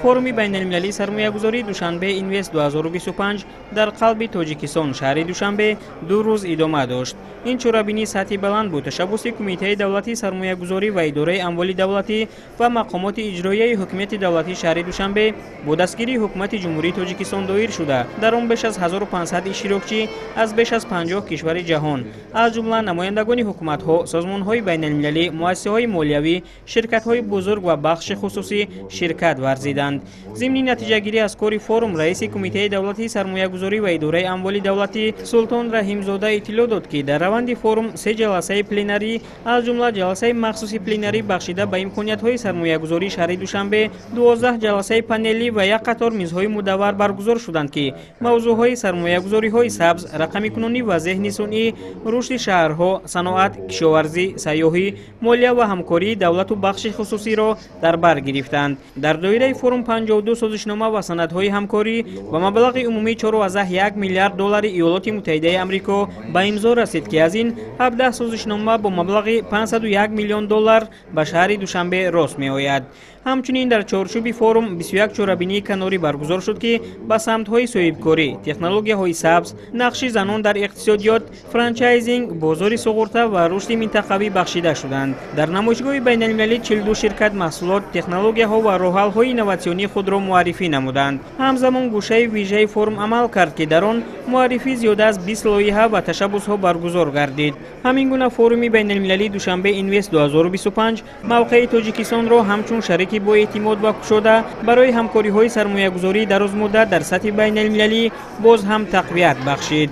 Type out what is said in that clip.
Форуми байналмилалии сармоягузории Душанбе Инвест 2025 дар қалби Тоҷикистон, шаҳри Душанбе, 2 рӯз идома дошт. Ин чорабинӣ сатҳи баланд бо ташаббуси Кумитаи давлатии сармоягузорӣ ва идораи амволи давлатӣ ва мақомоти иҷроияи ҳукумати давлатии шаҳри Душанбе бо дастгирии ҳукумати Ҷумҳурии Тоҷикистон доир шуда, дар он беш аз 1500 иштирокчӣ аз беш аз 50 кишвари ҷаҳон, аз ҷумла намояндагони ҳукуматҳо, созмонҳои байналмилалӣ, муассисаҳои молиявӣ, ширкатҳои бузург ва бахши хусусӣ ширкат варзиданд. Зимни натиҷагирӣ аз кори форум, раиси Кумитаи давлатии сармоягузорӣ ва идораи амволи давлатӣ Султон Раҳимзода иттилоъ дод, ки дар раванди форум 3 ҷаласаи пленарӣ, аз ҷумла ҷаласаи махсуси пленарӣ бахшида ба имкониятҳои сармоягузории шаҳри Душанбе, 12 ҷаласаи панелӣ ва як қатор мизҳои мудаввар баргузор шуданд, ки мавзӯъҳои сармоягузориҳои сабз, рақамикунонӣ ва зеҳни сунъӣ, рушди шаҳрҳо, саноат, кишоварзӣ, сайёҳӣ, молия ва ҳамкории давлату бахши хусусиро дар бар гирифтанд. Дар доираи форум 52 созишнома ва санадҳои ҳамкорӣ ба маблағи умумии 4,1 миллиард доллари Иёлоти Муттаҳидаи Амрико ба имзо расид, ки аз ин 17 созишнома бо маблағи 501 миллион доллар ба шаҳри Душанбе рост меояд. Ҳамчунин дар чорчӯби форум 21 чорабинии канорӣ баргузор шуд, ки ба самтҳои соҳибкорӣ, технологияҳои сабз, нақши занон дар иқтисодиёт, франчайзинг, бозори суғурта ва рушди минтақавӣ бахшида шуданд. Дар намоишгоҳи байналмилалӣ 42 ширкат маҳсулот, технологияҳо ва роҳҳалҳои инноватсионии худро муаррифӣ намуданд. Ҳамзамон гӯшаи вижаи форум амал кард, ки дар он муаррифӣ зиёда аз 20 лоиҳа ва ташаббусҳо баргузор гардид. Ҳамин гуна форуми байналмилалии Душанбе Инвест 2025 мавқеи Тоҷикистонро ҳамчун шарики боэътимод ва кушода барои ҳамкориҳои сармоягузории дарозмуддат дар сатҳи байналмилалӣ боз ҳам тақвият бахшид.